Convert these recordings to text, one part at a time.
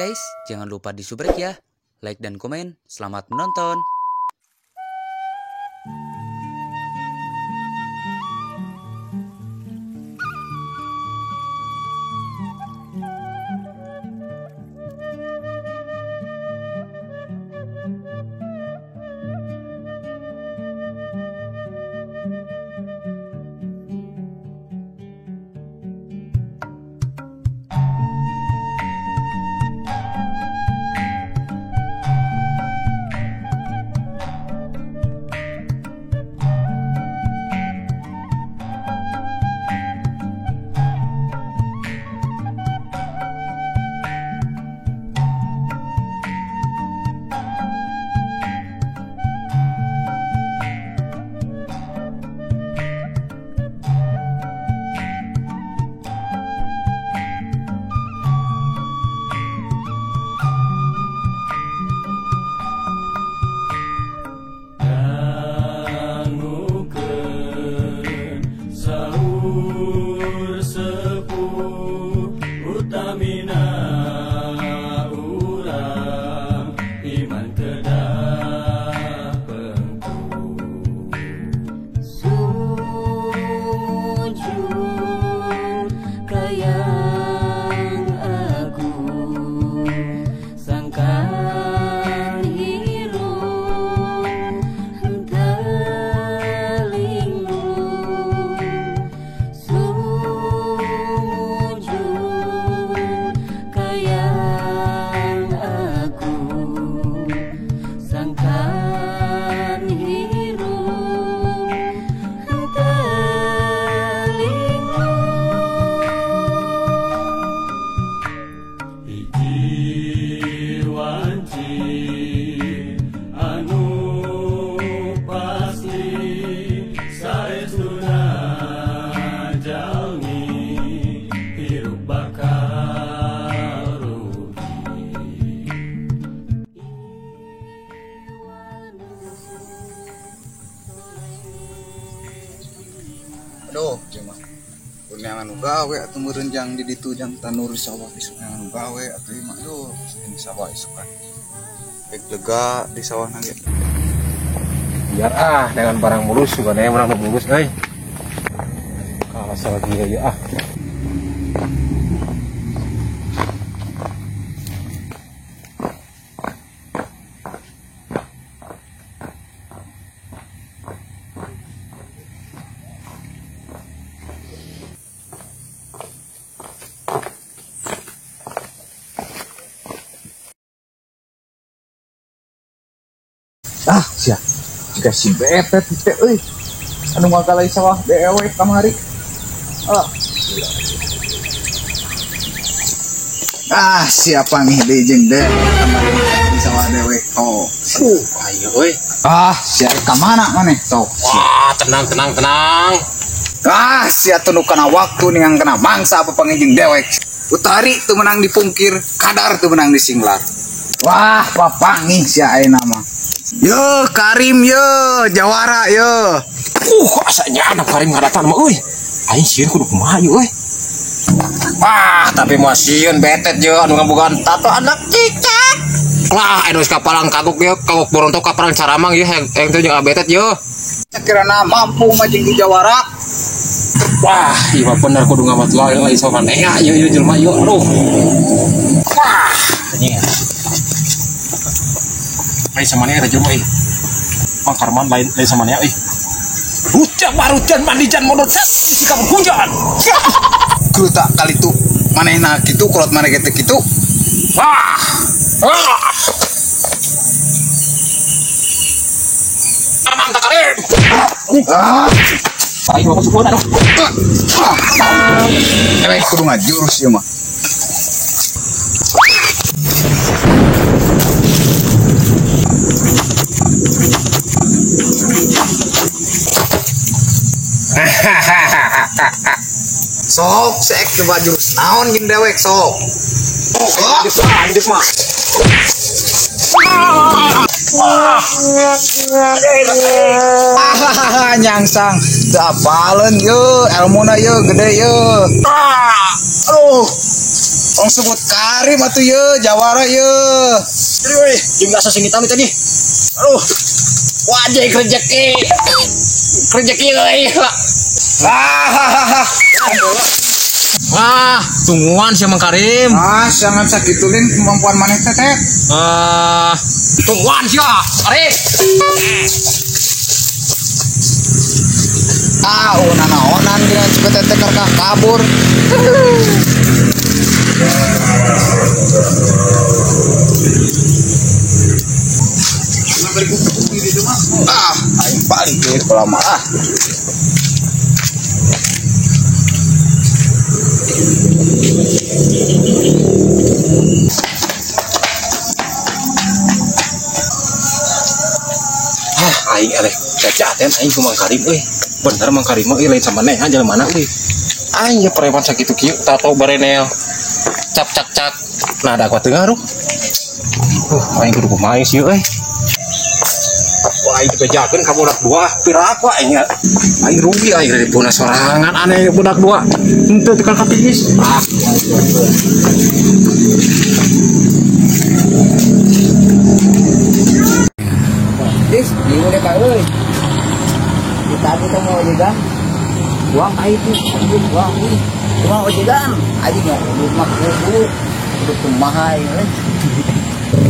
guys, jangan lupa di subrek ya. Like dan komen, selamat menonton. Aduh, cuma neangan gawe atau merenjang di ditu jang tanur di sawah isuk neangan gawe atau ieu mah aduh di sawah isuk kan. Rek lega di sawah na ge. Biar ah dengan barang mulus juga nih menang mulus euy. Kalah salah dia ya ah. Ah, sia. Jika si bepet teh euy. Anu ngagalai sawah dewe kamari. Ah. Ah, siapa nih deui jeung dewe kamari di sawah dewe. Oh. Ayo euy. Ah, sia ka mana maneh sok. Wah, tenang tenang tenang. Ah, sia teu kana waktu ningang kana mangsa apa pangijing dewek. Utari teu menang dipungkir, kadar teu menang disinglar. Wah, papangi sia ayeuna mah. Yo Karim yo jawara yo. Asanya anak Karim ngadatang mah euy. Aing sieun kudu kumaha ieu euy. Wah, tapi mah sieun betet yo anu ngabogaan tato anak cicak. Wah, anu geus kapalang kagok yo, kagok borontok kapalang caramang ieu hayang teh jeung abetet yo. Kirana mampu mah jeung jawara. Wah, ieu mah bener kudu ngamat lain lain sopan. Ieu ieu jelema ieu aduh. Wah, anjing. Lain sama nih jelema euy. Mang Karman lain lain sama nih euy. Hujan barujan mandijan modot set disikap hujan. Kudu tak kali tu manehna kitu kolot maneh kitu kitu. Wah. Ah. Amang tak Karim. Ah. Aing mah suku aduh. Eh kudu ngajurus ieu mah. Sok sek coba jurus naon jeung dewek sok. Sok. Mah. Nyangsang teu apaleun ye elmuna ye gede ye. Aduh. Tong sebut Karim atuh ye, jawara ye. Euy, jeung asa singitan tadi. Aduh. Wajah rezeki. Rezeki euy. Wah, tungguan si Mang Karim. Ah, jangan sakitulin kemampuan maneh teh teh. Ah, tungguan sia, Karim. Ah, nanaonan dina cepet teh karkah kabur. Ah, aing balik ke lama ah. Hah, aing eleh cacaten aing ku Mang Karim euy. Bener Mang Karim mah euy lain sama neh jalan mana euy. Aing ya preman sakitu kieu tato barenel. Cap cak cak. Nah, ada aku teu ngaruh. Aing kudu kumaha sih euy. Wah, aing dibejakeun ka budak dua, piraku aing. Aing rugi aing dari budak sorangan aneh budak dua. Henteu tukang katigis. Ah. Dis, bingung deh Kak euy. Kita kita mau ojegan. Buang aing tuh, buang euy. Cuma ojegan, aing mah kudu mah kudu kudu kumaha euy.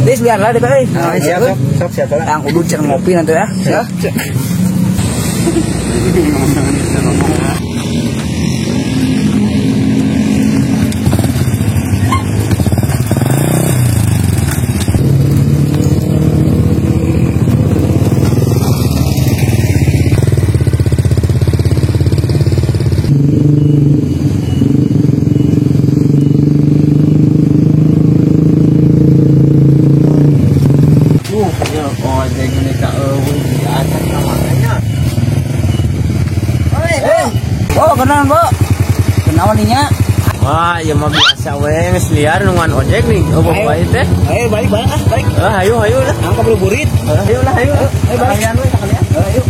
Dis biar lah deh Kak euy. Nah, siap, siap, siap. Yang kudu cenah ngopi nanti ya. Ya. Oh, kenal, Bu. Kenal nih. Wah, ya mah biasa we, geus liar nungguan ojek nih. Oh, bawa teh. Ayo balik balik ah, balik. Ayo ayo lah. Nangka burit. Ayo lah, ayo. Ayo balik. Sekalian we, sekalian. Ayo.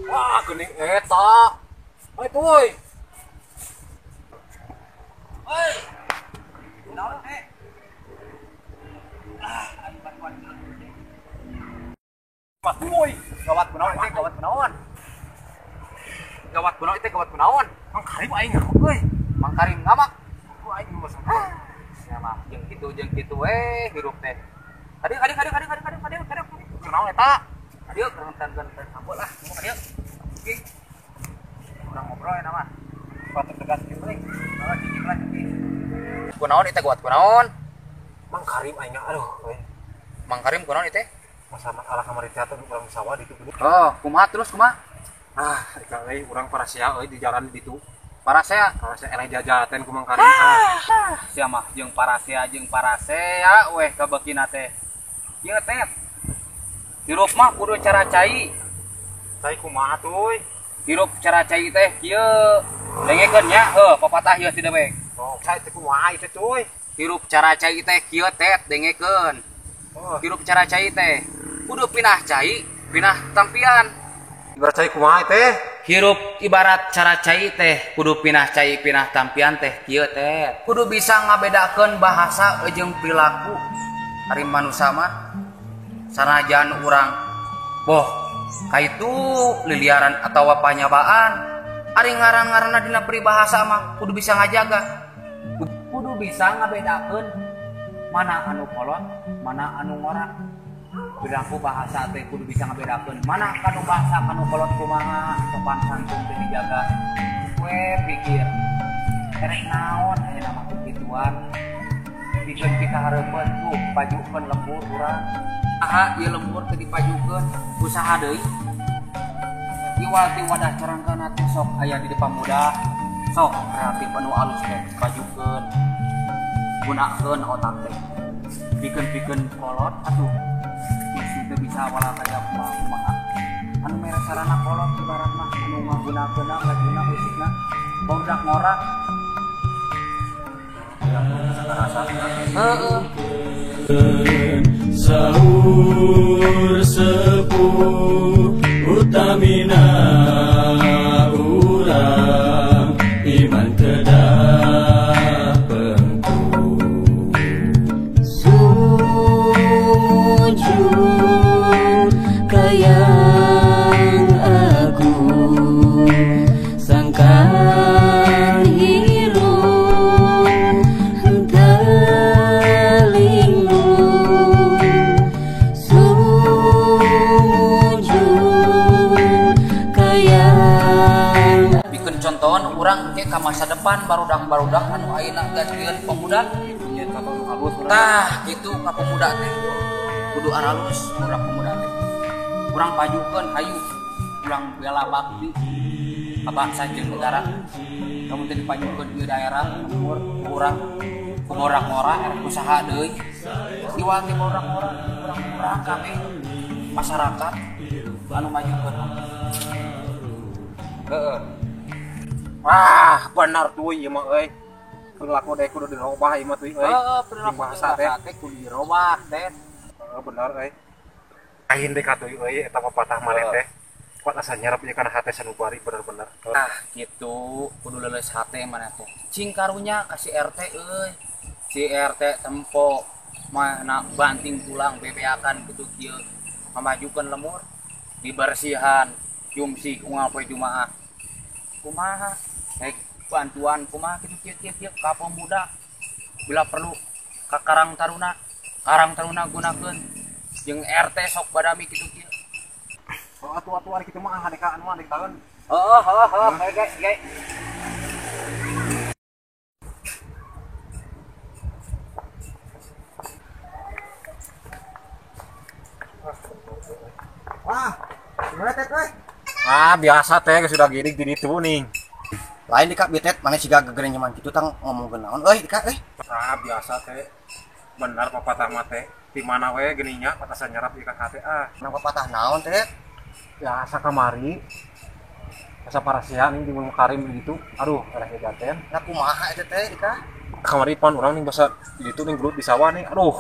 Wah, geuning eta. Oi, tuh. Oi. Naon teh? Ah, aing bantuan. Woi, gawat kunaon teh, gawat kunaon. Gawat kunaon teh, gawat kunaon. Mang Karim aing ngamak euy. Mang Karim ngamak. Ku aing mah sia mah jeung kitu we hirup teh. Kadieu kadieu kadieu kadieu kadieu kadieu kadieu. Kunaon eta? Kadieu kerentan-kerentan sampeu lah, mau kadieu. Oke. Urang ngobrol ya nama. Patut tegas kieu euy. Heeh, cicing lah cicing. Kunaon ieu teh gawat kunaon? Mang Karim aing aduh euy. Mang Karim kunaon ieu teh? Masa masalah kamari teh urang sawah ditu geuning. Oh, kumaha terus kumaha? Ah, ika euy urang parasea euy di jalan ditu. Parasea, parasea eleh jajaten ku Mang Karim. Ah, sia mah jeung parasea weh kabekina teh. Ieu teh. Hirup mah kudu cara cai. Cai kumaha tuh? Hirup cara cai teh kieu. Dengekeun nya, heuh papatah ieu ti dewek. Oh, cai teh kumaha ieu teh cuy? Hirup cara cai teh kieu teh dengekeun. Oh. Hirup cara cai teh kudu pinah cai, pinah tampian. Ibarat cai kumaha teh? Hirup ibarat cara cai teh kudu pinah cai pinah tampian teh kieu teh. Kudu bisa ngabedakeun bahasa jeung perilaku. Ari manusa mah Sanajan urang boh kaitu liliaran atawa panyabaan ari ngaran-ngaranna dina peribahasa mah kudu bisa ngajaga. Kudu bisa ngabedakeun mana anu kolot, mana anu ngora. Perilaku bahasa teh kudu bisa ngabedakeun mana kanu bahasa kanu kolot kumaha, sopan santun teh dijaga. We pikir erek naon ayeuna mah kituan. Pikeun kita hareupeun tuh pajukeun lembur urang. Aha ieu lembur teh dipajukeun usaha deui. Iwal ti wadah carangkana teh sok aya di pamuda. Sok kreatif anu alus teh pajukeun. Gunakeun otak teh. Pikeun-pikeun kolot atuh bisi teu bisa wala kaya kumaha. Anu mere sarana kolot ibarat mah anu ngagunakeunna lajuna usikna barudak ngora. Heeh. Sahur sepuh utamina urang iman kedah pengku sujud kayang agung sangkan hirup telingmu sujud kayang bikin contohan urang ke masa depan barudak-barudak anu ayeuna gantian pemuda tah gitu ka pemuda teh kudu aralus urang pemuda teh urang pajukeun hayu urang bela bakti ka bangsa jeung negara kamu teh dipajukeun di daerah lembur urang kumorak-ngora erek usaha deui iwal ti morak-ngora urang-urang kabeh masyarakat anu majukeun heeh. Wah, benar tuh ieu mah euy. Perilaku deh kudu dirobah ieu mah tuh euy. Heeh, perilaku bahasa teh kudu dirobah teh. Heeh, benar euy. Aing deh katuh euy eta papatah maneh teh. Kuat asa nyerap ieu kana hate sanubari bener-bener. Ah, gitu kudu leuleus hate maneh teh. Cing karunya ka si RT euy. Si RT tempo mana banting tulang bebeakan kitu kieu. Mamajukeun lemur dibersihan jumsih unggal poe Jumaah. Kumaha rek bantuan kumaha kitu kieu kieu kieu ka pemuda bila perlu ka Karang Taruna, Karang Taruna gunakeun jeung RT sok badami kitu kieu. Oh atuh-atuh ari kitu mah haneka anu mah taun. Heeh heeh heeh ge ge. Wah, gimana teh teh? Ah, biasa teh sudah giring di ditu nih. Lain dika betet mana siga gegereng nyaman kitu tang ngomongkeun naon euy dika euy. Ah, biasa teh. Benar papatah mah teh. Di mana we geuning nya patasan nyerap ikan hate ah. Nang papatah naon teh? Biasa kamari. Asa parasia nih di Mang Karim di ditu. Aduh, eleh jaten. Nah kumaha eta teh dika? Kamari pan urang ning basa di ditu ning gelut di sawah nih. Aduh.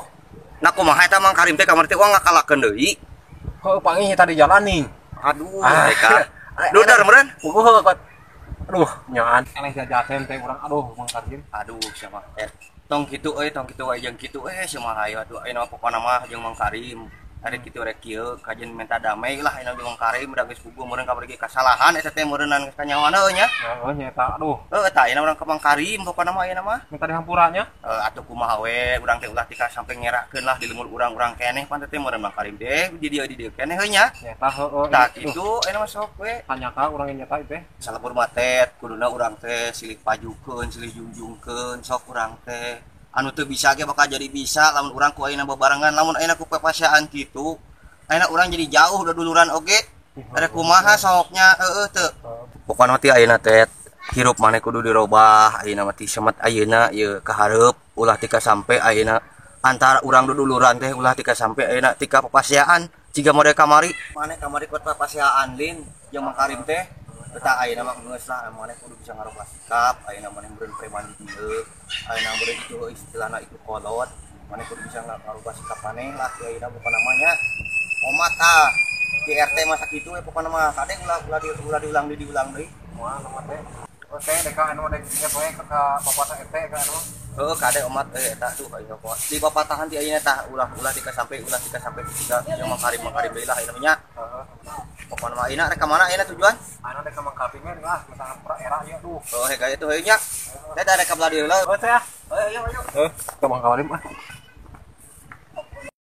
Nah kumaha eta Mang Karim teh kamari teh uang ngakalakeun deui. Heuh panggih tadi jalan nih. Aduh, mereka. Dudar meureun. Puguh kuat. Aduh, nyaan. Eleh jajaten teh urang aduh Mang Karim. Aduh, siapa? Tong kitu euy, tong kitu wae jeung kitu euy sia hayo atuh ayeuna pokona mah jeung Mang Karim. Ari kitu rek kieu kajen minta damai lah ayeuna jeung Mang Karim da geus puguh meureun kamari ge kasalahan eta teh meureunnan geus kanyawana euy nya. Heeh nya eta aduh. Heuh eta ayeuna urang ka Mang Karim pokona mah ayeuna mah. Minta dihampura nya. Heuh atuh kumaha we urang teh ulah tika sampe ngerakeun lah di lemur urang-urang keneh pan teh meureun Mang Karim teh di dieu keneh heuh nya. Nyata heueuh. Tah kitu ayeuna mah sok we. Tanya ka urang nyata teh. Salebur mah teh kuduna urang teh silih pajukeun, silih jungjungkeun sok urang teh. Anu teu bisa ge bakal jadi bisa lamun urang ku ayeuna bebarengan lamun ayeuna ku papasiaan kitu ayeuna urang jadi jauh udah duluran oge rek kumaha soknya heueuh teu pokona mah ti ayeuna teh hirup maneh kudu dirobah ayeuna mah ti semet ayeuna ieu kahareup ulah tika sampe ayeuna antara urang duduluran teh ulah tika sampe ayeuna tika papasiaan jiga model kamari maneh kamari kuat papasiaan lin jeung Mang Karim teh eta ayeuna mah geus lah maneh kudu bisa ngarobah sikap ayeuna maneh meureun preman di dieu ayeuna meureun itu istilahna itu kolot maneh kudu bisa ngarobah sikap maneh lah ayeuna pokona mah nya omat ah di RT masa kitu we pokona mah kade ulah diulang deui diulang deui moal mah teh oh teh deka anu dek nya poe ka bapak RT ka anu Heuh kade omat euy eta tuh aing mah. Di papatahan ti ayeuna tah ulah-ulah tika sampai ulah tika sampai tiga yang mangkarib-mangkarib deui lah ayeuna nya. Pokona mah ayeuna rek ka mana ayeuna tujuan? Anu rek ka Mang Kaping lah, masalah era ieu duh. Oh, heh gaya tuh heuh nya. Teh rek ka belah dieu lah. Oh, teh. Ayo ayo ayo. Heuh, ka Mang Karim ah.